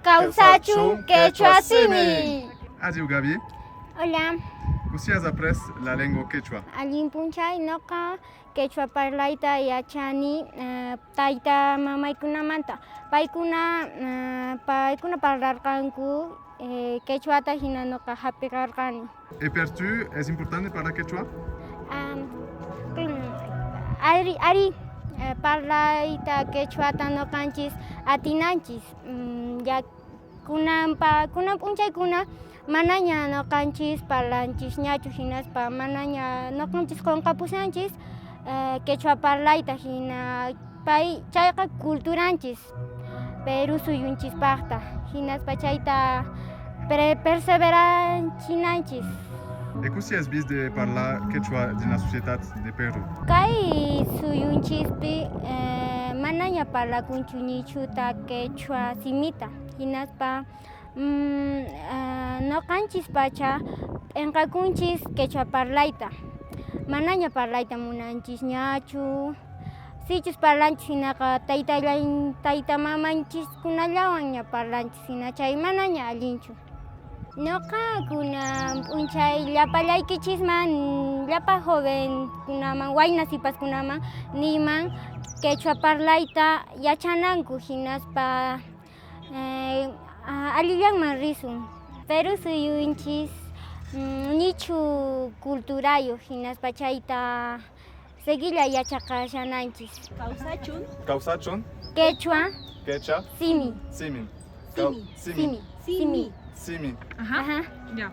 Kawsachun quechua simi. Adieu Gaby. Hola. Cossí has après la lengua quechua? Allin p'unchay, noqa quechua parlayta yachani tayta mamaykunamanta. Paykuna paykuna parlarqanku quechuata hina noqa hap'iqarqani. E per tu es important de parlar quechua? Ari, ari, parlayta quechuata noqanchis atinanchis. Ya kunanpa kunan p'unchaykuna manaña noqanchis parlanchisñachu hinaspa manaña noqanchis qunqapushanchis quechua parlayta hina pay chayqa culturanchis Perú suyunchispaqta hinaspa chayta perseverachinanchis. E cossí es vist de parlar quechua dins la societat de Perú? Kay suyunchispi manaña parlakunchu ñichuta quechua simita hinaspa noqanchis pacha p'enqakunchis quechua parlayta manaña parlayta munanchisñachu sichus parlanchis hinaqa tayta mamanchiskunallawanña parlanchis hina chay manaña allinchu. Noqa kunan p'unchay llapallaykichisman llapa jovenkunaman wayna sipaskunaman niyman quechua parlayta yachananku hinaspa allillanman risun. Perú suyunchis nichu culturayoq hinaspa chayta seguilla yachaqashananchis. Kawsachun. Kawsachun. Quechua. Quechua. Simi. Simi. Simi. Simi. Simi. Simi. Ajá.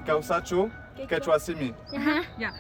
Kawsachu. Quechua simi. Ajá. Ya.